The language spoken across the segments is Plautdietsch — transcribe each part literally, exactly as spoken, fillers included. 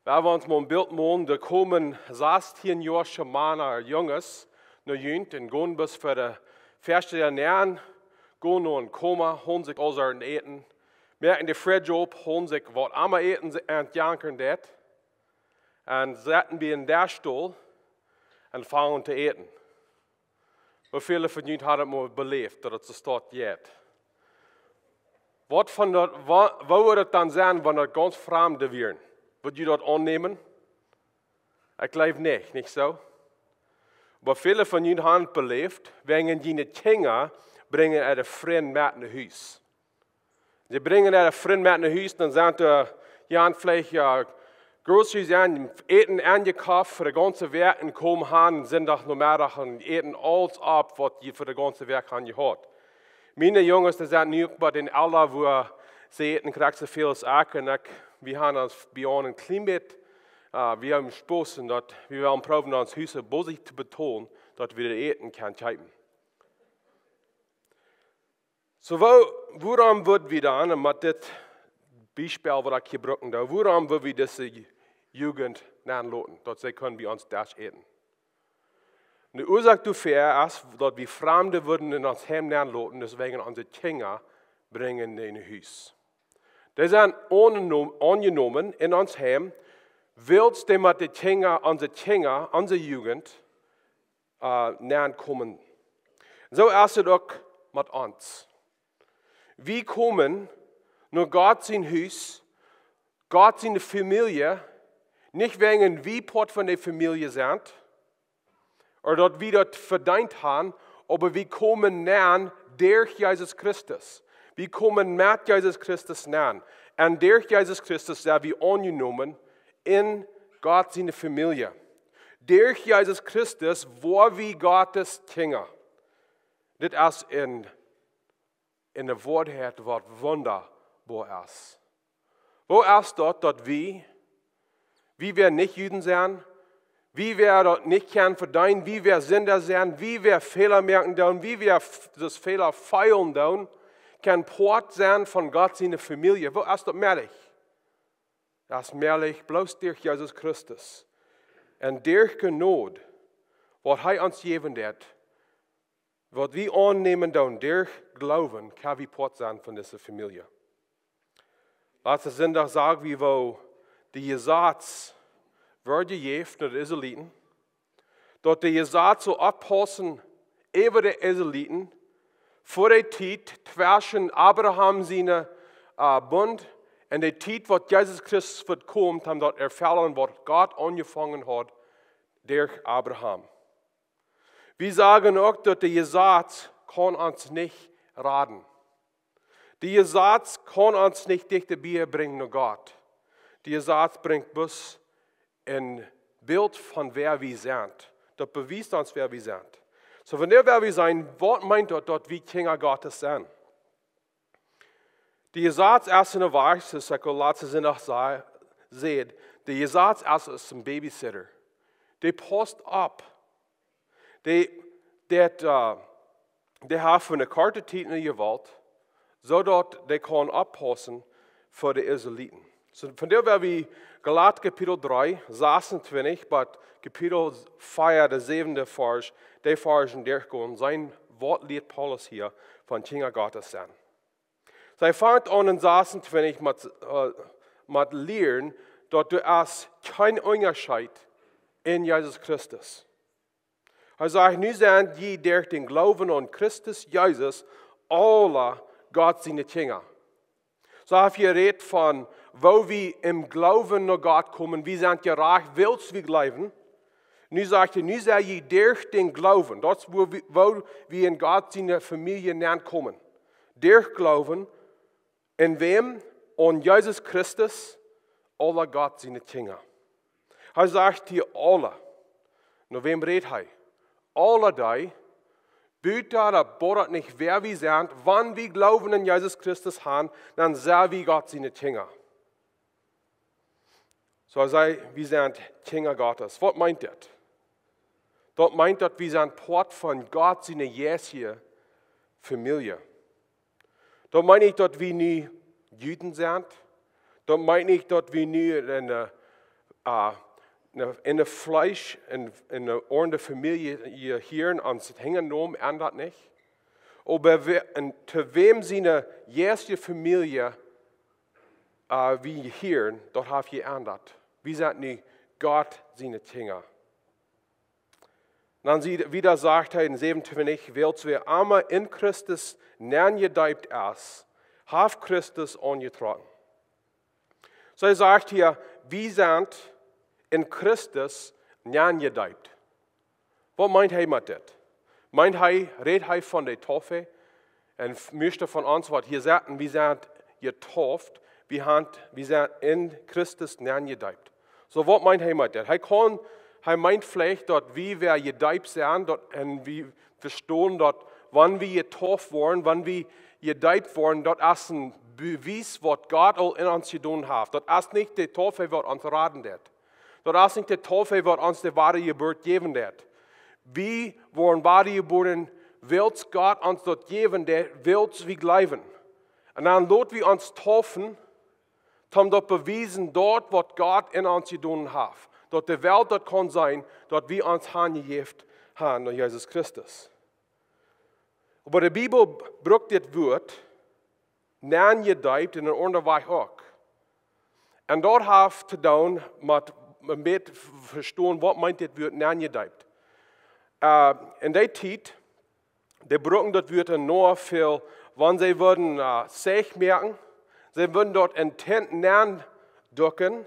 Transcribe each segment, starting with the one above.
Wan wie ons mol een Bilt molen, doa komen sastieenjoasche Mana, Junges, no junt un gonen bus fa de Festa doa nenn, gonen no een Koma, holen sikj aul äa Äten, moaken de fridge op, holen sikj waut emma Äten see aun jankren deit, un setten bie een Desch dol un fangen to äten. Woo väle von junt haben daut mol beläft, daut et soo steit, jeit? Waut von daut, woo, woo wudd et dan sennen, wan daut gaunz Framde wieren? Wudd jie daut aunnämen? Ekj jleew nich, nich soo? Oba väle von junt haben daut beläft, wan june Kjinja brinjen äare Frind met no Hus. See brinjen äare Frind met no Hus, dan sent doa, jo, veleicht, jo, groceries aun, Äten aunjekoft fa de gaunze Wäakj un komen han Sindach Nomeddach un äten aules opp, waut jie fa de gaunze Wäakj han jehaut. Miene Junges, dee sent nu uk bie dän Ella, wua see äten krakjt soo väl aus ekj un ekj, wie haben ons bie ons een kjlien bät, äh, wie haben Spos un daut, wie wellen proowen ons Hus bosich to betolen, daut wie äten kjennen kjeepen. Soo, woo, wuarom wudd wie dan, un met dit Biespel waut ekj hia brucken doo, wuarom wudd wie dise Jugent nenn loten, daut see kjennen bie ons Desch äten? De Uasoak doafäa es, daut wie Framde wudden en ons Heim nenn loten, es wäajen onse Kjinja brinjen dee no Hus. Dee sent aunjenom-, aunjenomen en ons Heim, wiels dee met de Kjinja, onse Kjinja, onse Jugent, äh, nenn komen. Soo es et uk met ons. Wie komen no Gott sien Hus, Gott siene Famielje, nich wäajen wie Poat von de Famielje sent, ooda daut wie daut vedeent haben, oba wie komen nenn derch Jesus Christus. Wie komen met Jesus Christus nenn. Un derch Jesus Christus sent wie aunjenomen en Gott siene Famielje. Derch Jesus Christus woa wie Gottes Kjinja. Dit es een, eene Woarheit, waut wundaboa es. Woo es daut, daut wie, wie wäa nich Juden sent, wie wäa daut nich kjennen vedeenen, wie wäa Sinda sent, wie wäa Fäla moaken doonen, wie wäa f-, daut Fäla feelen doonen, kjennen Poat sennen von Gott siene Famielje? Woo es daut mäajlich? Daut es mäajlich bloos derch Jesus Christus. Un derch Jnod, waut hee ons jäwen deed, waut wie aunnämen doonen derch Gloowen, kjenn wie Poat sennen von dise Famielje. Latsten Sindach sag wie, woo de Jesaz wort jejäft no de Israeliten, daut de Jesaz sull oppaussen äwa de Israeliten, fa de Tiet tweschen Abraham siene, äh, Bunt un de Tiet, waut Jesus Christus woat komen, om daut erfellen, waut Gott aunjefongen haud derch Abraham. Wie sagen uk, daut de Jesaz kaun ons nich raden. De Jesaz kaun ons nich dichta bie brinjen no Gott. De Jesaz brinjt bloos een Bilt von wäa wie sent. Daut bewiest ons, wäa wie sent. Soo, wan wie wäa wie sent, waut meent daut, daut wie Kjinja Gottes sent? De Jesaz es en de Wajch, soo aus ekj aul latsten Sindach sa-, säd, de Jesaz es aus een babysitter. Dee paust opp. Dee, dee, äh, dee haft fa eene korte Tiet ne Jewault, soo daut dee kaun oppaussen fa de Israeliten. Soo, vondoag woa wie Galata Kapitel dree, sasuntwintich, bat Kapitel vea, de säwende Varsch, dee Varschen derchgonen, seenen waut lieet Paulus hia von Kjinja Gottes sennen. See fangt aun en sasuntwintich met, äh, met lieren, daut du hast kjeen Unjascheet en Jesus Christus. Hee sajcht, nu sent jie derch dän Gloowen aun Christus Jesus aula Gott siene Kjinja. Soo haft hee jerät von, woo wie em Gloowen no Gott komen, wie sent jerajcht, wiels wie jleewen. Nu sajcht hee, nu sent jie derch dän Gloowen. Daut es, woo wie, woo wie en Gott siene Famielje nenkomen. Derch Gloowen, en wäm? En Jesus Christus, aula Gott siene Kjinja. Hee sajcht hia aula. No wäm rät hee? Aula dee, buta daut, boa daut nich wäa wie sent, wan wie Gloowen en Jesus Christus haben, dan sent wie Gott siene Kjinja. Soo hee säd, wie sent Kjinja Gottes. Waut meent daut? Daut meent, daut wie sent Poat von Gott siene jeistelje Famielje. Daut meent nich, daut wie nu Juden sent. Daut meent nich, daut wie nu en, äh, äh, ne, en de Fleesch, en, en de Oaren de Famielje, jie hieren ons hinjenomen, endat nich. Oba we-, en, to wäm siene jeistliche Famielje, äh, wie hieren, daut haft jeendat. Wie sent nu Gott siene Kjinja. Dan sie, wieda sajcht hee en säwenuntwintich, wiels wäa emma en Christus nenn jedeept es, haft Christus aunjetrocken. Soo hee sajcht hia, wie sent en Christus nenn jedeept. Waut meent hee met dit? Meent hee, rät hee von de Taufe? En f-, mieeschte von ons, waut hia setten, wie sent jetauft, wie han, wie sent en Christus nenn jedeept. Soo, waut meent hee met dit? Hee kaun, hee meent veleicht, daut wie, wäa jedeept sent, daut, en wie vestonen, daut wan wie jetauft woaren, wan wie jedeept woaren, daut es een Bewies, waut Gott aul en ons jedonen haft. Daut es nich de Taufe, waut ons raden deit. Daut es nich de Taufe, waut ons de Wadajeburt jäwen deit. Wie woaren wadajeboren, wiels Gott ons daut jäwen deit, wiels wie jleewen. En dan lot wie ons taufen, om daut bewiesen, daut waut Gott en ons jedonen haft. Daut de Welt daut kaun seenen, daut wie ons hanjejäft han no Jesus Christus. Oba de Bibel brukt dit Wuat, nenn jedeept, en een aundren Wajch uk. En daut haft to doonen met een bät vestonen, waut meent dit Wuat nenn jedeept. Äh, en dee Tiet, dee bruckten daut Wuat ea väl, wan see wudden, äh, Zeich moaken, see wudden daut en Tent nenn ducken,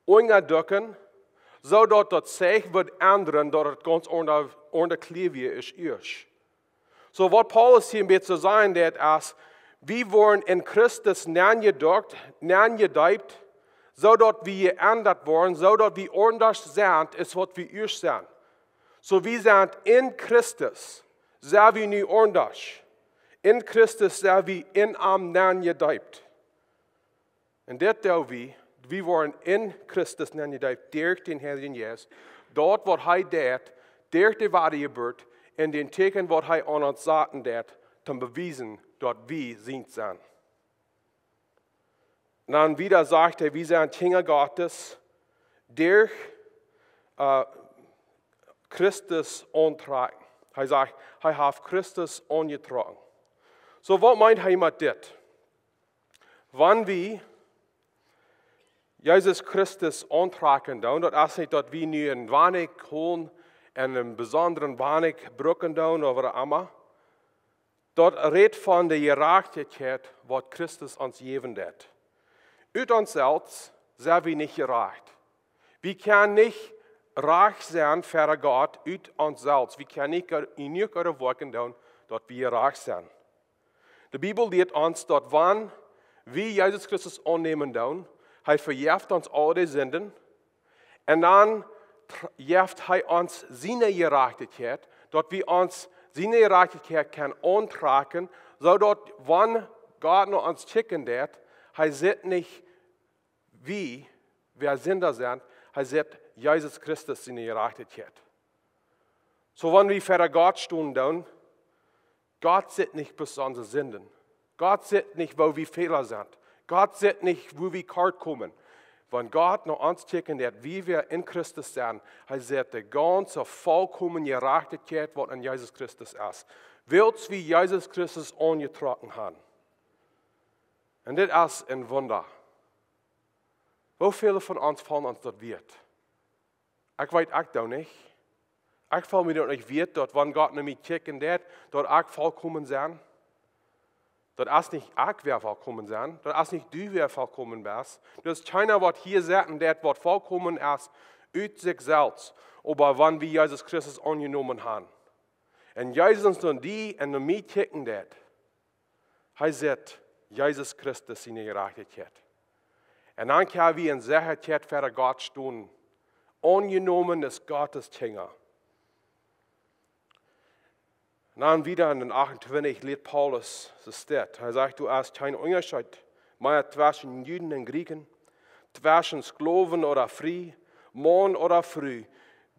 unja ducken, soo daut daut Zeich wudd endren, daut et gaunz aundre, aundre Kjlia wia aus ieescht. Soo waut Paulus hia een bät sajen deit es, wie woaren en Christus nenn jedukt, nenn jedeept, soo daut wie jeendat woaren, soo daut wie aundasch sent aus waut wie ieescht sent. Soo wie sent en Christus, sent wie nu aundasch. En Christus sent wie en am nenn jedeept. En dit doo wie, wie woaren en Christus nenn jedeept derch dän Heiljen Jeist. Daut waut hee deit, derch de Wadajeburt, en dän Tieekjen waut hee aun ons saten deit, om to bewiesen, daut wie sient sent. En dan wieda sajcht hee, wie sent Kjinja Gottes, derch, äh, Christus auntrocken. Hee sajcht, hee haft Christus aunjetrocken. Soo, waut meent hee met dit? Wan wie Jesus Christus auntrocken doonen, daut es nich daut wie nu een Wanikj holen en een besondren Wanikj brucken doonen ooda waut emma. Daut rät von de Jerajchtichkjeit waut Christus ons jäwen deit. Ut ons selfst sent wie nich jerajcht. Wie kjennen nich rajcht sennen ver Gott ut ons selfst. Wie kjennen nich jenuach Woakjen doonen, daut wie jerajcht sent. De Bibel lieet ons daut wan wie Jesus Christus aunnämen doonen, hee vejeft ons aul de Sinden. En dan tr-, jeft hee ons siene Jerajchtichkjeit, daut wie ons siene Jerajchtichkjeit kjennen auntrocken, soo daut wan Gott no ons kjikjen deit, hee sitt nich wie, wäa Sinda sent, hee sitt Jesus Christus siene Jerajchtichkjeit. Soo wan wie ver Gott stonen doonen, Gott sitt nich bloos onse Sinden. Gott sitt nich woo wie Fäla sent. Gott sitt nich woo wie kort komen. Wan Gott no ons kjikjen deit, wie wie en Christus sent, hee sitt de gaunze volkomne Jerajchtichkjeit waut en Jesus Christus es. Wiels wie Jesus Christus aunjetrocken haben. En dit es een Wunda. Woo väle von ons faulen ons daut wieet? Ekj weet, ekj doo nich. Ekj faul mie daut nich wieet, daut wan Gott no mie kjikjen deit, daut ekj volkomen sie. Daut es nich ekj, wäa volkomen sie. Daut es nich du, wäa volkomen best. Daut es kjeena waut hia sitt un daut waut volkomen es, ut sikj selfst. Oba wan wie Jesus Christus aunjenomen haben. En Jesus no die un no mie kjikjen deit. Hee sitt Jesus Christus siene Jerajchtichkjeit. En dan kjenn wie en Sechaheit ver Gott stonen. Aunjenomen es Gott siene Kjinja. En dan wieda en dän achtuntwintich lieet Paulus soo steit. Hee sajcht, doa es kjeen Unjascheet mea tweschen Juden un Jrieken, tweschen Sklowen ooda Frie, Maun ooda Fru.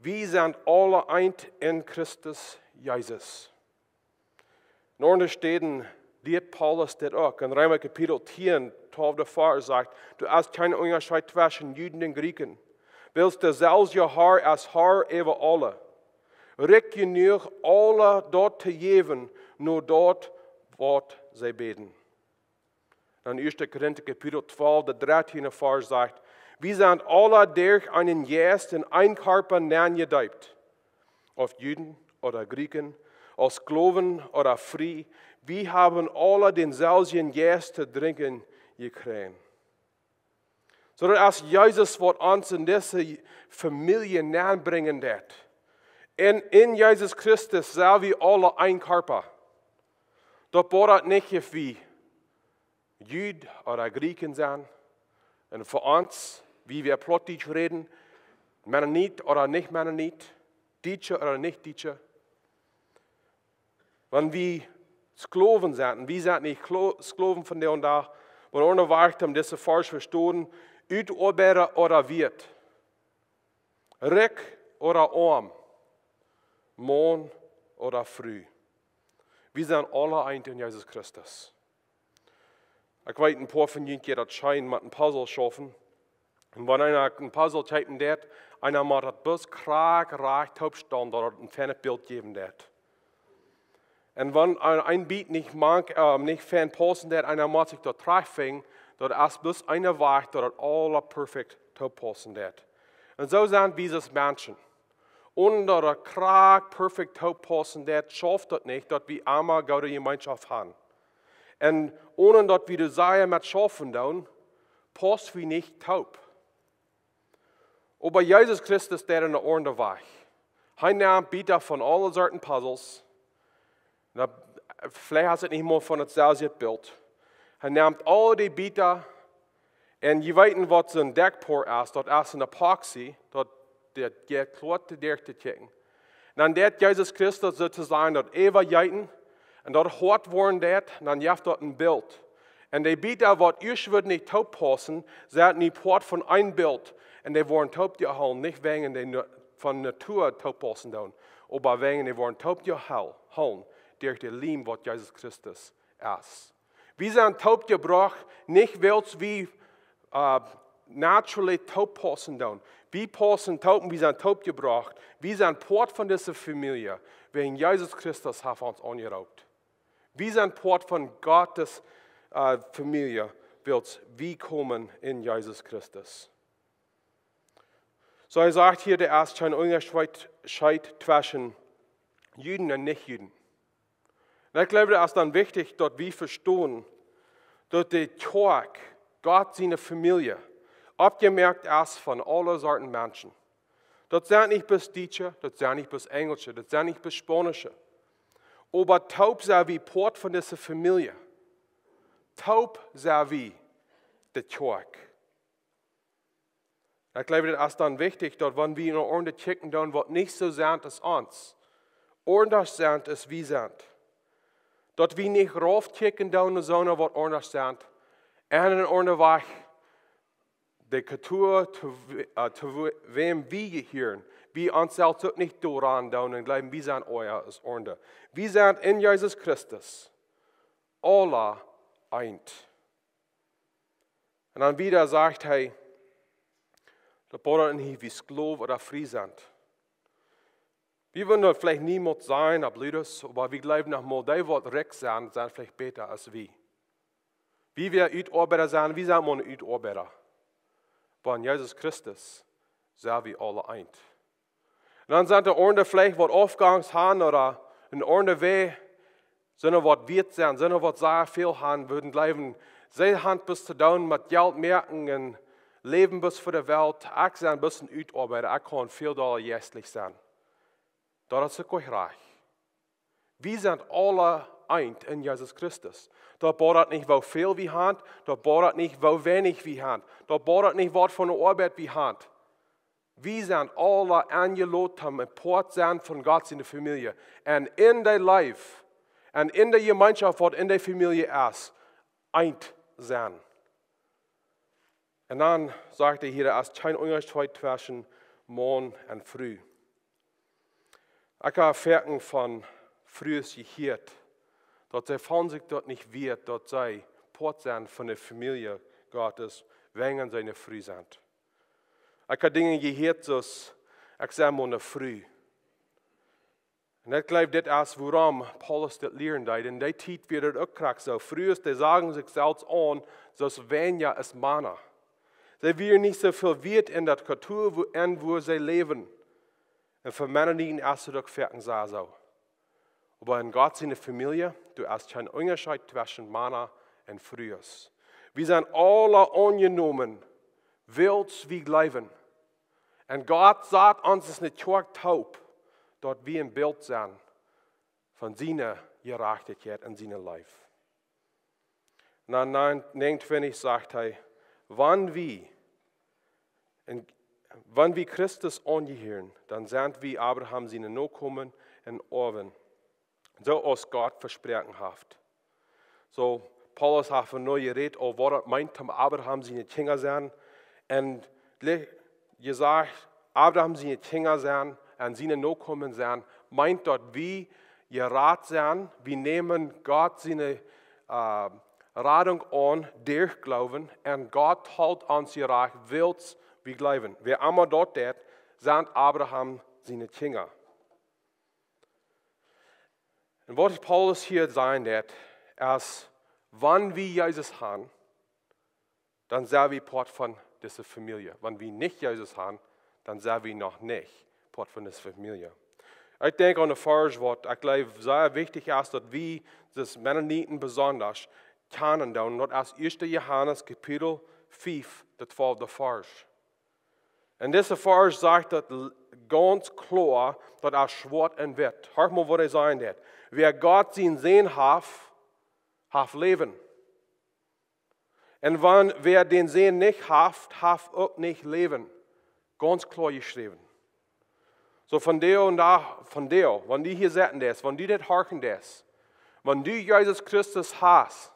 Wie sent aule eent en Christus Jesus. En aundre Städen lieet Paulus dit uk. En Reema Kapitel tieen, twalfte Varsch sajcht, doa es kjeen Unjascheet tweschen Juden un Jrieken. Wiels de selwje Har es Har äwa aule, rikj jenuach aule daut to jäwen, no daut waut see bäden. En ieeschte Korinta Kapitel twalf, de dartieende Varsch sajcht: "Wie sent aule derch eenen Jeist en een Kjarpa nenn jedeept. Auf Juden ooda Grieken, auf Sklowen ooda frie, wie haben aule dänselwjen Jeist to drinkjen jekjräajen." Soo daut es Jesus waut ons en dise Famielje nenn brinjen deit. En, en Jesus Christus sent wie aule een Kjarpa. Daut bediet nich, auf wie Jud ooda Grieken sent. En fa ons, wie wie Plautdietsch räden, Mennonit ooda nich Mennonit, Dietsche ooda nich Dietsche. Wan wie Sklowen sent, un wie sent nich Klo-, Sklowen vondoag, wan wie wajch om dise Varsch vestonen, Utoabeida ooda Wieet, rikj ooda oam, Maun ooda Fru, wie sent aule eent en Jesus Christus. Ekj weet, een poa von junt kjennen daut scheen met een Puzzle schaufen. Un wan eena een Puzzle kjeepen deit, eena mott daut bloos krakjt rajcht toopstalen, daut daut een feinet Bilt jäwen deit. Un wan een, een Biet nich mank, äh, nich fein paussen deit, eena mott sikj daut trigjfinjen, daut es bloos een Wajch, daut daut aula perfekt toopaussen deit. Un soo sent wie aus Menschen. Onen daut daut krakjt perfekt toopaussen deit, schauft daut nich, daut wie emma goode Jemeenschoft haben. Un onen daut wie doa sea met schaufen doonen, pauss wie nich toop. Oba Jesus Christus deed en een aundren Wajch. Hee neem Bieta von aule Sorten Puzzles. Na, veleicht es et nich mol von daut selwje Bilt. Hee nemt aul dee Bieta un jie weeten waut soon Deckpoat es. Daut es een Epoxy, daut, daut jeit kloa to derch to kjikjen. Un dan deed Jesus Christus soo to sajen daut äwajeeten un daut hoat woaren deed, un dan jeft daut een Bilt. Un dee Bieta waut ieescht wudden nich toopaussen, sent nu Poat von een Bilt. Un dee woaren toopjehoolen, nich wäajen dee nu-, von Natua toopaussen doonen, oba wäajen dee woaren toopjehoolen derch de Liem waut Jesus Christus es. Wie sent toopjebrocht, nich wiels wie, äh, naturally toopaussen doonen. Wie paussen toop un wie sent toopjebrocht. Wie sent Poat von dise Famielje, wäajen Jesus Christus haft ons aunjeroopt. Wie sent Poat von Gott siene, äh, Famielje, wiels wie komen en Jesus Christus. Soo, hee sajcht hia, doa es kjeen Unjascheet, Scheet tweschen Juden un Nich-Juden. Un ekj jleew, daut es dan wichtich daut wie vestonen daut de Kjoakj, Gott siene Famielje, oppjemoakt es von aule Sorten Menschen. Daut sent nich bloos Dietsche, daut sent nich bloos Enjelsche, daut sent nich bloos Spaunische. Oba toop sent wie Poat von dise Famielje. Toop sent wie de Kjoakj. Ekj jleew, daut es dan wichtich daut wan wie en aundre kjikjen doonen waut nich soo sent aus ons, aundasch sent aus wie sent, daut wie nich rauf kjikjen doonen no soone waut aundasch sent, un en aundre Wajch de Kultua to we-, äh, to we-, wäm wie jehieren, wie ons selfst uk nich doaraun doonen un jleewen wie sent oaja aus aundre. Wie sent en Jesus Christus aula eent. Un dan wieda sajcht hee, daut bediet nich, wie Sklow ooda frie sent. Wie wudden daut veleicht niemols sajen opp Lied, oba wie jleewen noch mol, dee waut rikj sent, sent veleicht bäta aus wie. Wie wie Utoabeida sent, wie sent mau Utoabeida. Oba en Jesus Christus sent wie aula eent. Un dan sent doa aundre veleicht waut Aufgonst han ooda en aundre Wäaj, soone waut wieet sent, soone waut sea väl han, wudden jleewen, see han bloos to doonen met Jelt moaken un läwen bloos fa de Welt. Ekj sie bloos een Utoabeida, ekj kaun väl dolla jeistlich sennen. Daut es uk goot rajcht. Wie sent aula eent en Jesus Christus. Daut bediet nich woo väl wie han, daut bediet nich woo weinich wie han, daut bediet nich waut fa eene Oabeit wie han. Wie sent aula enjelot om een Poat sennen von Gott siene Famielje. Un en de Leew, un en de Jemeenschoft waut en de Famielje es, eent sennen. Un dan sajcht hee hia, doa es kjeen Unjascheet tweschen Maun un Fru. Ekj hab foaken von Frues jehieet, daut see feelen sikj daut nich wieet, daut see Poat sent von de Famielje Gottes, wäajen see ne Fru sent. Ekj hab Dinja jehieet, soo aus, ekj sie mau ne Fru. Un ekj jleew, dit es wuarom Paulus dit lieren deed. En dee Tiet wia daut uk krakjt soo. Frues, dee sagen sikj selfst aun, soo aus weinja aus Mana. See wieren nich soo väl wieet en daut Kultua, wua, en wua see läwen. Un fa Mennoniten es daut uk foaken soo. Oba en Gott siene Famielje, doa es kjeen Unjascheet tweschen Mana un Frues. Wie sent aule aunjenomen, wiels wie jleewen. Un Gott sat ons en de Kjoakj toop, daut wie een Bilt sent von siene Jerajchtichkjeit un siene Leew. Na, na, näajen un twintich sajcht hee: "Wan wie, en, wan wie Christus aunjehieren, dan sent wie Abraham siene Nokomen un Oawen, soo aus Gott vesproaken haft." Soo, Paulus haft nu jerät, aul waut daut meent, om Abraham siene Kjinja sennen. Un le-, jesajcht, Abraham siene Kjinja sennen un siene Nokomen sennen, meent daut wie jerat sent, wie nämen Gott siene, äh, Radunk aun derch Gloowen, un Gott helt ons jerajcht, wiels wie jleewen. Wäa emma daut deit, sent Abraham siene Kjinja. Un waut Paulus hia sajen deit, es, wan wie Jesus han, dan sent wie Poat von dise Famielje. Wan wie nich Jesus han, dan sent wie noch nich Poat von dise Famielje. Ekj denkj aun een Varsch, waut ekj jleew sea wichtich es, daut wie, aus Mennoniten besonda, kjanen doonen. Daut es ieeschte Johanes Kapitel fief, de twalfte Varsch. Un dise Varsch sajcht daut l-, gaunz kloa, daut es schwoat un witt. Horcht mau, waut hee sajen deit. Wäa Gott sienen Sän haft, haft Läwen. Un wan, wäa dän Sän nich haft, haft uk nich Läwen. Gaunz kloa jeschräwen. Soo vondoag, vondoag, wan du hia sitten deist, wan du dit horchen deist, wan du Jesus Christus hast,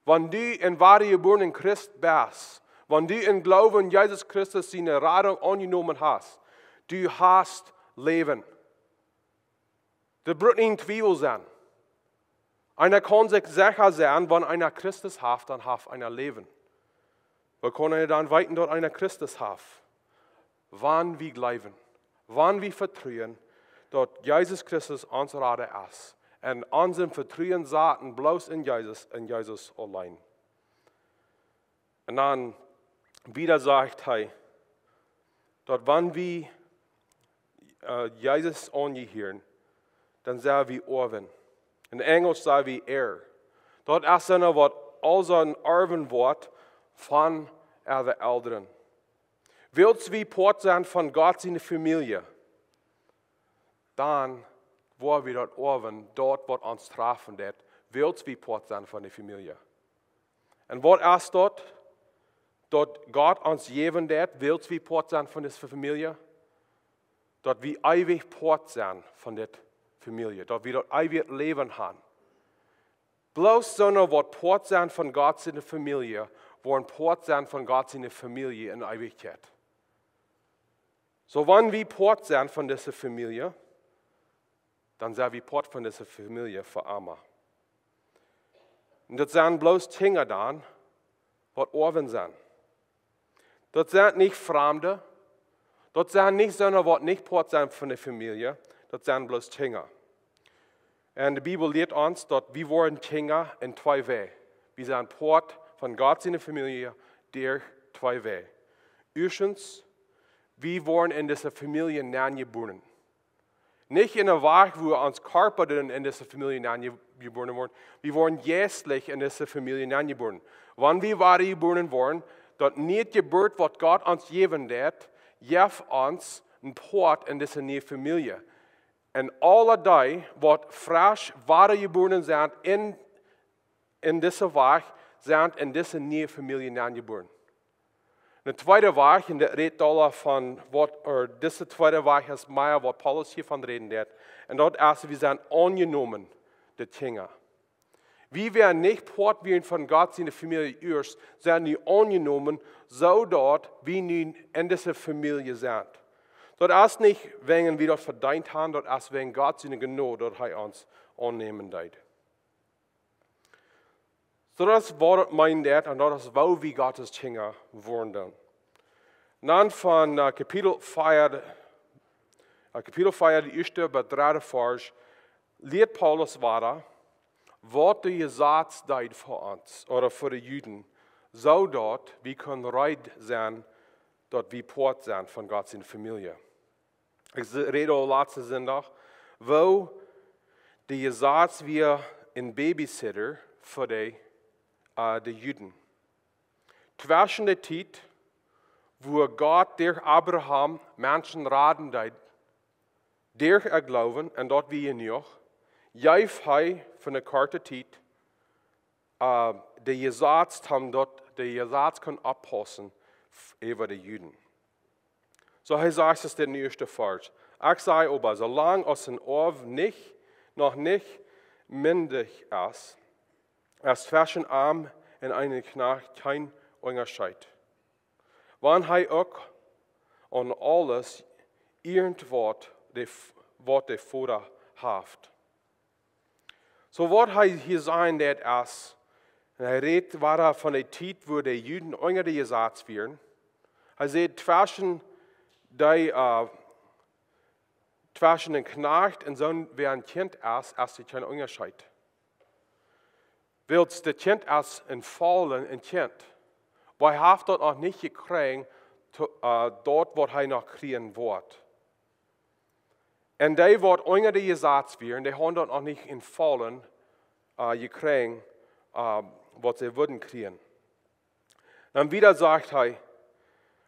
wan du een wadajebuarna Christ best, wan du em Gloowen Jesus Christus siene Radunk aunjenomen hast, du hast Läwen. Daut brukt nich een Twiewel sennen. Eena kaun sikj secha sennen, wan eena Christus haft, dan haft eena Läwen. Woo kaun eena dan weeten, daut eena Christus haft? Wan wie jleewen, wan wie vetruen, daut Jesus Christus ons Rada es. Un ons Vetruen saten bloos en Jesus, en Jesus auleen. Un dan wieda sajcht hee, daut wan wie, äh, Jesus aunjehieren, dan sent wie Oawen. En Enjelsch sent wie heir. Daut es dan waut aulsoo een Erwen woat von äare Elren. Wiels wie Poat sent von Gott siene Famielje, dan woa wie daut Oawen, daut waut ons trafen deit, wiels wie Poat sent von de Famielje. Un waut es daut, daut Gott ons jäwen deit, wiels wie Poat sent von dise Famielje? Daut wie eewich Poat sent von dise Famielje, daut wie daut eewje Läwen han. Bloos soone, waut Poat sent von Gott siene Famielje, woaren Poat sennen von Gott siene Famielje en Eewichkjeit. Soo, wan wie Poat sent von dise Famielje, dan sent wie Poat von dise Famielje fa emma. Un daut sent bloos Kjinja dan, waut Oawen sent. Daut sent nich Framde. Daut sent nich soone, waut nich Poat sent von de Famielje. Daut sent bloos Kjinja. Un de Bibel lieet ons, daut wie woaren Kjinja en twee Wäaj. Wie sent Poat von Gott siene Famielje derch twee Wäaj. Ieeschtens, wie woaren en dise Famielje nenjebuaren. Nich en een Wajch, wua ons Kjarpa dan en dise Famielje nenjebuaren woat. Wie woaren jeistlich en dise Famielje nenjebuaren. Wan wie wadajebuaren woaren, daut niee Jeburt, waut Gott ons jäwen deit, jeft ons een Poat en dise niee Famielje. Un aule dee, waut fresch wadajebuaren sent en, en dise Wajch, sent en dise niee Famielje nenjebuaren. De tweede Wajch, un daut rät doa von waut, or dise tweede Wajch es mea waut Paulus hia von räden deit. Un daut es, wie sent aunjenomen, de Kjinja. Wie woaren nich Poat woaren von Gott siene Famielje ieescht, sent nu aunjenomen, soo daut wie nu en dise Famielje sent. Daut es nich wäajen wie daut vedeent han, daut es wäajen Gott siene Jnod, daut hee ons aunnämen deed. Soo daut es waut et meent, un daut es woo wie Gott siene Kjinja woaren dan. Dan von äh, Kapitel vea, äh, Kapitel vea, de ieeschte bat dredde Varsch, lieet Paulus wada, waut de Jesaz deed fa ons, ooda fa de Juden, soo daut wie kunnen reed sennen, daut wie Poat sent von Gott siene Famielje. Ekj räd aul latsten Sindach, woo de Jesaz wia een Babysitter fa de, äh, de Juden. Tweschen de Tiet, wua Gott derch Abraham Menschen raden deed, derch äa Gloowen, un daut wia jenuach, jeef hee fa eene korte Tiet äh, de Jesaz, toom daut de Jesaz kunn oppaussen äwa de Juden. Soo hee sajcht et en de ieeschte Varsch: Ekj saj oba, soo lang aus een Oaw nich, noch nich mindich es, es tweschen am un eenen Kjnajcht kjeen Unjascheet, wan hee uk aun aules irjent waut de, waut de Voda haft. Soo waut hee hia sajen deit es, un hee rät wada von de Tiet, wua de Juden unja de Jesaz wieren. Hee sajcht, tweschen de, äh, tweschen een Kjnajcht un soo wäa een Kjint es, es doa kjeen Unjascheet. Wiels daut Kjint es een Faulen, een Kjint. Oba hee haft daut noch nich jekjräajen, to, äh, daut waut hee noch kjrieen woat. Un dee waut unja de Jesaz wieren, dee hauden daut noch nich em Faulen, äh, jekjräajen, äh, waut see wudden kjrieen. Dan wieda sajcht hee,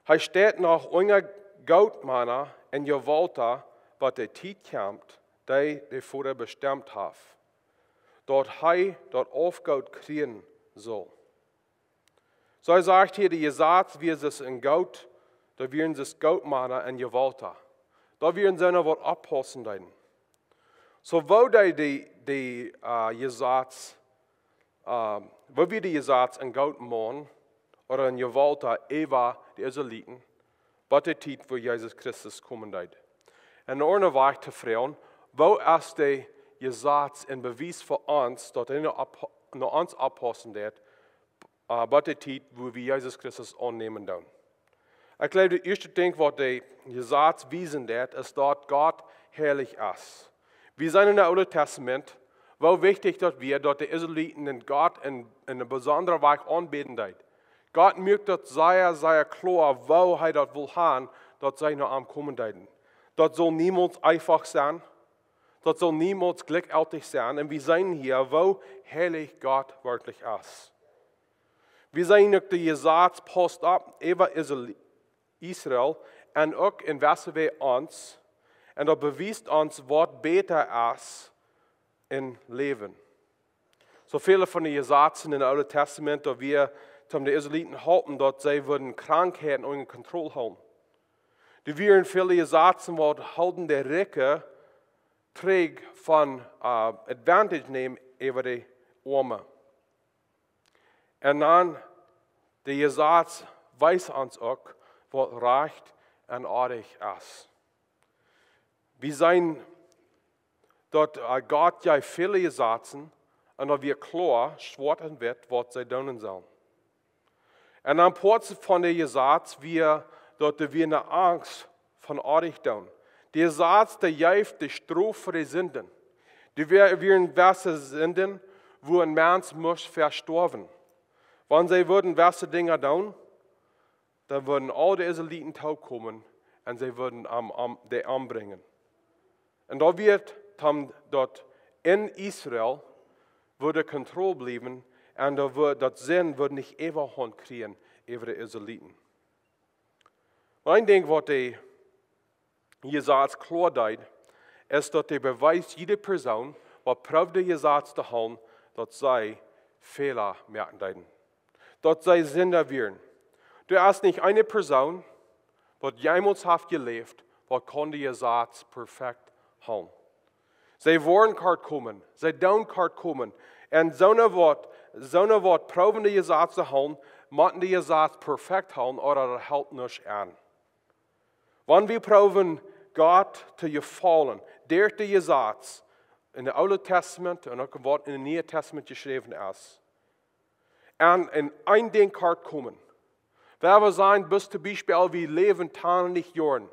hee steit noch unja Gootmana un Jewaulta, waut de Tiet kjemt, dee de Voda bestemt haft, daut hee daut Oafgoot kjrieen saul. Soo hee sajcht hia, de Jesaz wia soo een Goot, doa wieren soo Gootmana un Jewaulta. Doa wieren soone waut oppaussen deeden. Soo woo deed de, de, äh, Jesaz, äh, woo wia de Jesaz een Gootmaun ooda een Jewaulta äwa de Israeliten, bat de Tiet, wua Jesus Christus komen deed. Un eene aundre Wajch to froagen, woo es de Jesaz een Bewies fa ons, daut hee no, no ons oppaussen deed, äh, bat de Tiet, wua wie Jesus Christus aunnämen doonen. Ekj jleew, daut ieeschte Dinkj, waut de Jesaz wiesen deit, es, daut Gott heilich es. Wie seenen en daut Oole Tastament, woo wichtich daut wia, daut de Israeliten Gott en, en eene besondre Wajch aunbäden deeden. Gott muak daut sea, sea kloa, woo hee daut wull haben, daut see no am komen deeden. Daut saul niemols eefach sennen, daut saul niemols jlikjjeltich sennen. Un wie seenen hia, woo heilich Gott werkjlich es. Wie seenen uk, de Jesaz pausst opp äwa Israel, Israel un uk en jewesse Wäaj ons. Un daut bewiest ons, waut bäta es em Läwen. Soo väle von de Jesazen en daut Oole Tastament, daut wia, om de Israeliten halpen, daut see wudden Krankheiten unja Kontroll hoolen. Doa wieren väle Jesazen, waut hilden de Rikje trigj von, äh, advantage nämen äwa de Oame. Un dan, de Jesaz wiest ons uk, waut rajcht un oadich es. Wie seenen, daut, äh, Gott jeef väle Jesazen, un daut wia kloa, schwoat un witt, waut see doonen sullen. Un een Poat von de Jesaz wia, daut doa wia eene Angst von oadich doonen. De Jesaz, dee jeef de Strof fa de Sinden. Doa wia-, wieren jewesse Sinden, wua een Mensch must fa stoawen. Wan see wudden jewesse Dinja doonen, dan wudden aul de Israeliten toopkomen un see wudden am, am, dee ombrinjen. Un daut wia, om daut en Israel wudd Kontroll bliewen un daut wudd, daut Sind wudd nich Äwahaunt kjrieen äwa de Israeliten. Een Dinkj, waut de Jesaz kloa deed, es, daut dee bewiest, jiede Persoon, waut proowd de Jesaz to hoolen, daut see Fäla moaken deeden. Daut see Sinda wieren. Doa es nich eene Persoon, waut jemols haft jeläft, waut kunn de Jesaz perfekt hoolen. See woaren kort komen, see doonen kort komen. Un soone waut, soone waut proowen de Jesaz to hoolen, motten de Jesaz perfekt hoolen, ooda daut halpt nuscht aun. Wan wie proowen Gott to jefaulen, derch de Jesaz en daut Oole Tastament un uk waut en daut Niee Tastament jeschräwen es, un en een Dinkj kort komen, Wan wie sajen, bloos toom Biespel, wie läwen tachentich Joaren.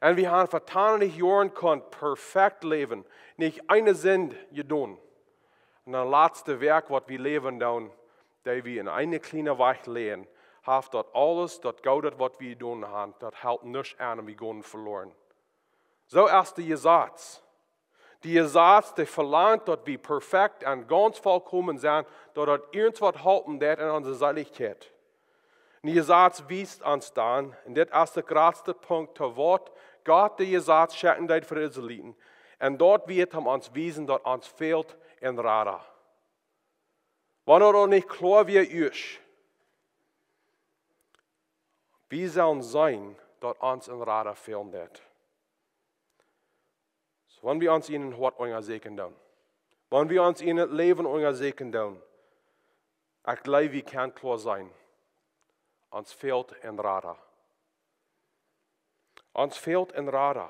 Un wie haben fa tachentich Joaren kunt perfekt läwen, nich eene Sind jedonen. Un daut latste Woakj, waut wie läwen doonen, daut wie en eene kjliene Wäakj läwen, haft daut aules, daut Goodet, waut wie jedonen haben, daut halpt nuscht aun un wie gonen veloaren. Soo es de Jesaz. De Jesaz, dee velangt, daut wie perfekt un gaunz volkomen sent, daut daut irjentwaut halpen deit en onse Seelichkjeit. De Jesaz wiest ons dan, un dit es de jratste Punkt, to waut Gott de Jesaz schekjen deed fa de Israeliten, un daut wia om ons wiesen, daut ons fält een Rada. Wan daut nich kloa wia, ieescht, wie sellen seenen, daut ons een Rada fälen deit. Soo, wan wie ons en daut Hoat unjasäkjen doonen, wan wie ons en daut Läwen unjasäkjen doonen, ekj jleew, wie kjennen kloa sennen, ons fält een Rada. Ons fält een Rada.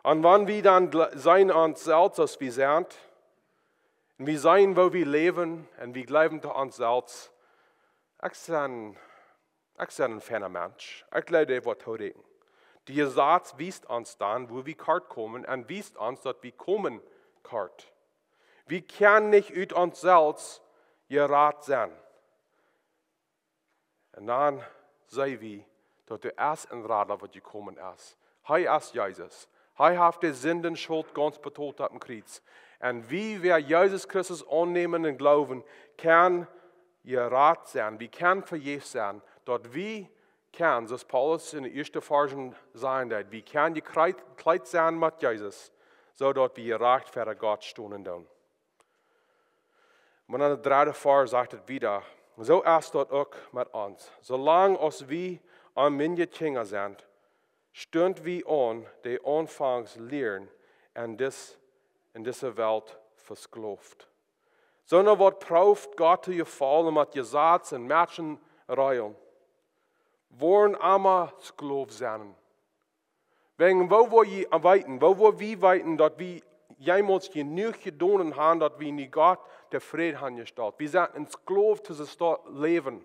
Un wan wie dan jle-, seenen ons selfst, aus wie sent, un wie seenen, woo wie läwen, un wie jleewen to ons selfst, ekj sie, ekj sie een feina Mensch, ekj jleew, dee woat toorieekjen. De Jesaz wiest ons dan, woo wie kort komen, un wiest ons, daut wie komen kort. Wie kjennen nich ut ons selfst jerat sennen. Un dan seenen wie, daut doa es een Rada, waut jekomen es. Hee es Jesus. Hee haft de Sindenschult gaunz betolt aum Kjriez. Un wie, wäa Jesus Christus aunnämen un jleewen, kjennen jerat sennen. Wie kjennen vejäft sennen. Daut wie kjennen, soo aus Paulus en de ieeschte Varschen sajen deed, wie kjennen jekjleet, jekjleet sennen met Jesus, soo daut wie jerajcht ver Gott stonen doonen. Oba en de dredde Varsch sajcht et wieda: Soo es daut uk met ons. Soo lang aus wie aun mien Kjinja sent, stunt wie aun de Aunfankslieren en dis-, en dise Welt vesklooft. Sonda waut prooft Gott to jefaulen met Jesaz un Menschenreajlen, woaren emma Sklow sennen. Wäajen, woo woa wie weeten, woo woa wie weeten, daut wie jemols jenuach jedonen haben, daut wie nu Gott tofräd haben jestalt? Wie sent een Sklow to sien Läwen.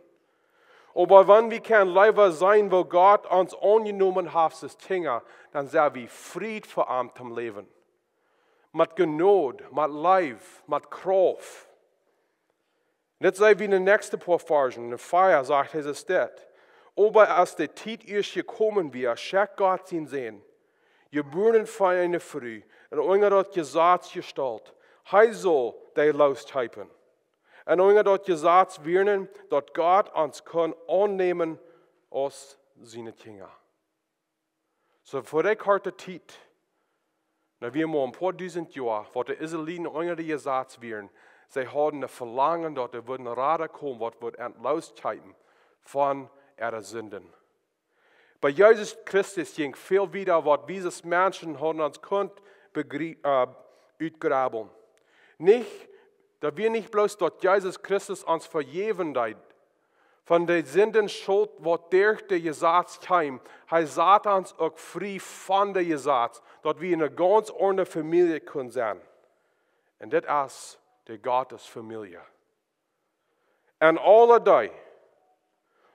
Oba wan wie kjennen leewa seenen, woo Gott ons aunjenomen haft aus Kjinja, dan sent wie frie fa am toom Läwen. Met Jnod, met Leew, met Krauft. Dit seenen wie en de näakjste poa Varschen. En fea sajcht hee, sajcht et: Oba aus de Tiet ieescht jekomen wia, schekjt Gott sienen Sän, jebuaren von eene Fru, un unja daut Jesaz jestalt. Hee saul dee loskjeepen un unja daut Jesaz wieren, daut Gott ons kunn aunnämen aus siene Kjinja. Soo, fa dee korte Tiet, nu wia mau een poa dusent Joa, waut de Israeliten unja daut Jesaz wieren, see hauden daut Velangen, daut doa wudd een Rada komen, waut wudd an loskjeepen von äare Sinden. Bie Jesus Christus jinkj väl wieda, waut wie aus Menschen hauden ons kunt begrie-, äh, utjräwen. Nich, daut wia nich bloos, daut Jesus Christus ons vejäwen deed von de Sindenschult, waut derch daut Jesaz kjeem. Hee sat ons uk frie von daut Jesaz, daut wie eene gaunz ordne Famielje kunnen sennen. Un dit es de Gottesfamielje. Un aule dee,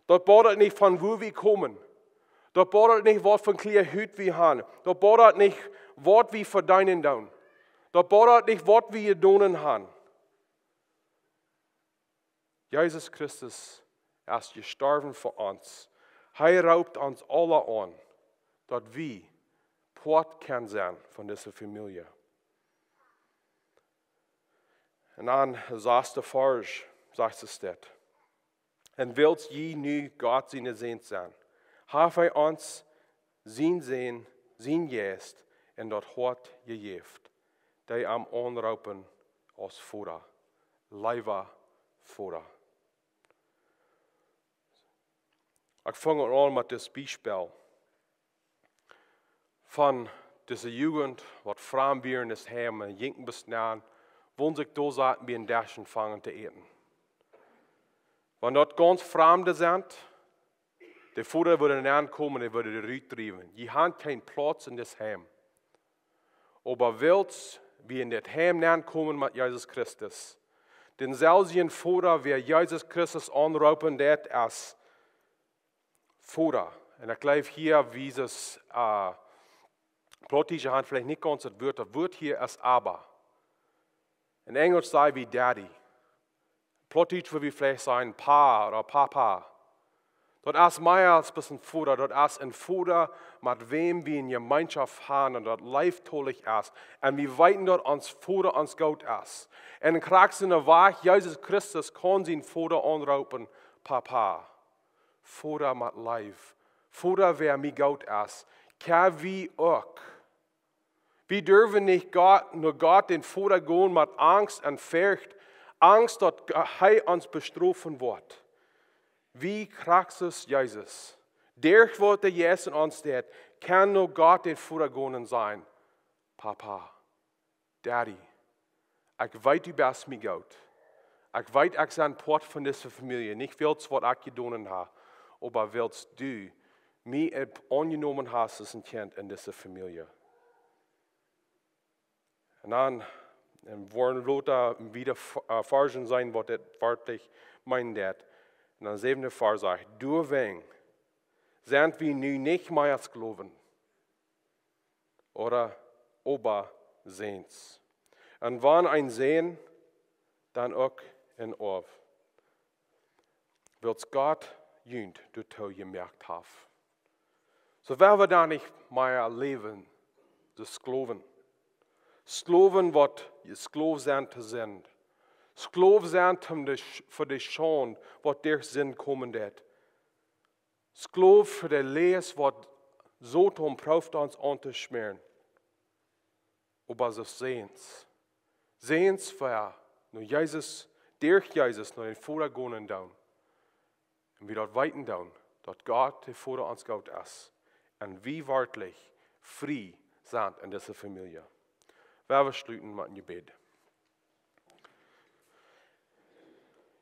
daut bediet nich, von wua wie komen. Daut bediet nich, waut fa Kjleeda Hut wie haben. Daut bediet nich, waut wie vedeenen doonen. Daut bediet nich, waut wie jedonen haben. Jesus Christus es jestorwen fa ons. Hee roopt ons aule aun, daut wie Poat kjennen sennen von dise Famielje. Un dan saste Varsch, sajcht et dit: Un wiels jie nu Gott siene Säns sent, haft hee ons sienen Sän, sienen Jeist, en daut Hoat jejäft, dee am aunroopen aus Voda, leewa Voda. Ekj fang aun met dit Biespel von dise Jugend, waut framd wieren en daut Heim, un jinkj bat nenn, wua see doa sauten bie een Desch un fungen to äten. Wan daut gaunz Framde sent, de Voda wudd nenn komen, dee wudd dee rutdriewen. Dee haben kjeen Plauz en daut Heim. Oba wiels wie en daut Heim nenn komen met Jesus Christus, dän selwjen Voda, wäa Jesus Christus aunroopen deed aus Voda. Un ekj jleew hia, woo see, äh, Plautdietsche haben veleicht nich gaunz daut Wuat, daut Wuat hia es Abba. En Enjelsch saj wie Daddy. Plautdietsch wudd wie veleicht sajen Pa ooda Papa. Daut es mea aus bloos een Voda, daut es een Voda, met wäm wie eene Jemeenschoft haben un daut leeftolich es. Un wie weeten, daut ons Voda ons goot es. Un krakjt soo aus Jesus Christus kaun sienen Voda aunroopen, Papa. Voda met Leew. Voda, wäa mie goot es. Kjenn wie uk. Wie derwen nich Gott, no Gott dän Voda gonen met Angst un Forcht, Angst, daut hee ons bestrofen woat. Wie krakjt soo aus Jesus, derch waut de Jeist en ons deit, kjenn wie no Gott dän Voda gonen un sajen: Papa, Daddy, ekj weet, du best mie goot. Ekj weet, ekj sie een Poat von dise Famielje. Nich wiels waut ekj jedonen hab, oba wiels du mie aunjenomen hast aus een Kjint en dise Famielje. Un dan, un woaren lota wieda, äh, Varsch seenen, waut dit werkjlich meent. Un dan säwende Varsch sajcht: Doawäajen sent wie nu nich mea Sklowen, oba, oba Säns. Un wan een Sän, dan uk een Oaw. Wiels Gott junt doatoo jemoakt haft. Soo woa wie dan nich mea läwen aus Sklowen. Sklowen, waut Sklow sent to Sind. Sklow sent om de Sch-, fa de Schaund, waut derch Sind komen deit. Sklow fa de Läajes, waut Soton prooft ons auntoschmäaren. Oba soo Säns. Säns, wäa no Jesus, derch Jesus, no dän Voda gonen doonen. Un wie daut weeten doonen, daut Gott de Voda ons goot es. Un wie werkjlich frie sent en dise Famielje. Woa wie schluten met een Jebäd.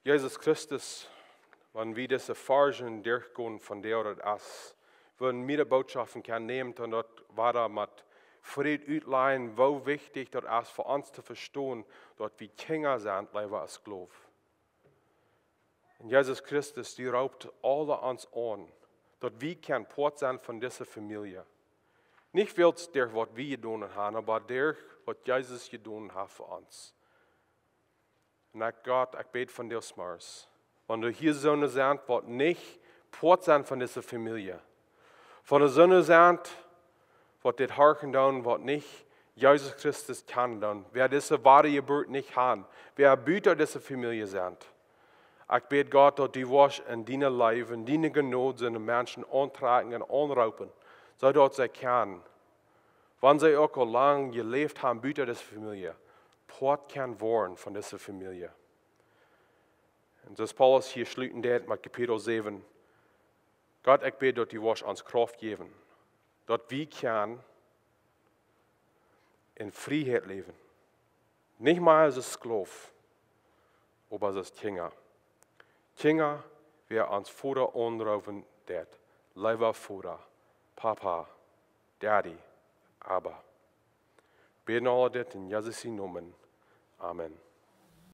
Jesus Christus, wan wie dise Varsch derchgonen von dee, daut es, wan wie de Bootschoft kjennen nämen, dan daut wie daut met Freid utlajen, woo wichtich daut es fa ons to vestonen, daut wie Kjinja sent, leewa aus Sklow. Un Jesus Christus, dee roopt aule ons aun, daut wie kjennen Poat sennen von dise Famielje. Nich wiels derch waut wie jedonen haben, oba derch waut Jesus jedonen haft fa ons. Un ekj, Gott, ekj bäd von dise Morjes, wan doa hia soone sent, waut nich Poat sent von dise Famielje, wan doa soone sent, waut dit horchen doonen, waut nich Jesus Christus kjanen doonen, wäa dise Wadajeburt nich haben, wäa buta dise Famielje sent. Ekj bäd, Gott, daut du woascht en diene Leew, en diene Jnod soone Menschen auntrakjen un aunroopen, soo daut see kjennen, wan see uk aul lang jeläft haben buta dise Famielje, Poat kjennen woaren von dise Famielje. Un soo aus Paulus hia schluten deit met Kapitel säwen: Gott, ekj bäd, daut du woascht ons Krauft jäwen, daut wie kjennen en Frieheit läwen. Nich mea aus Sklow, oba aus Kjinja. Kjinja, wäa ons Voda aunroopen deit, leewa Voda, Papa, Daddy, Abba. Bäden aul dit en Jesus sienen Nomen. Amen.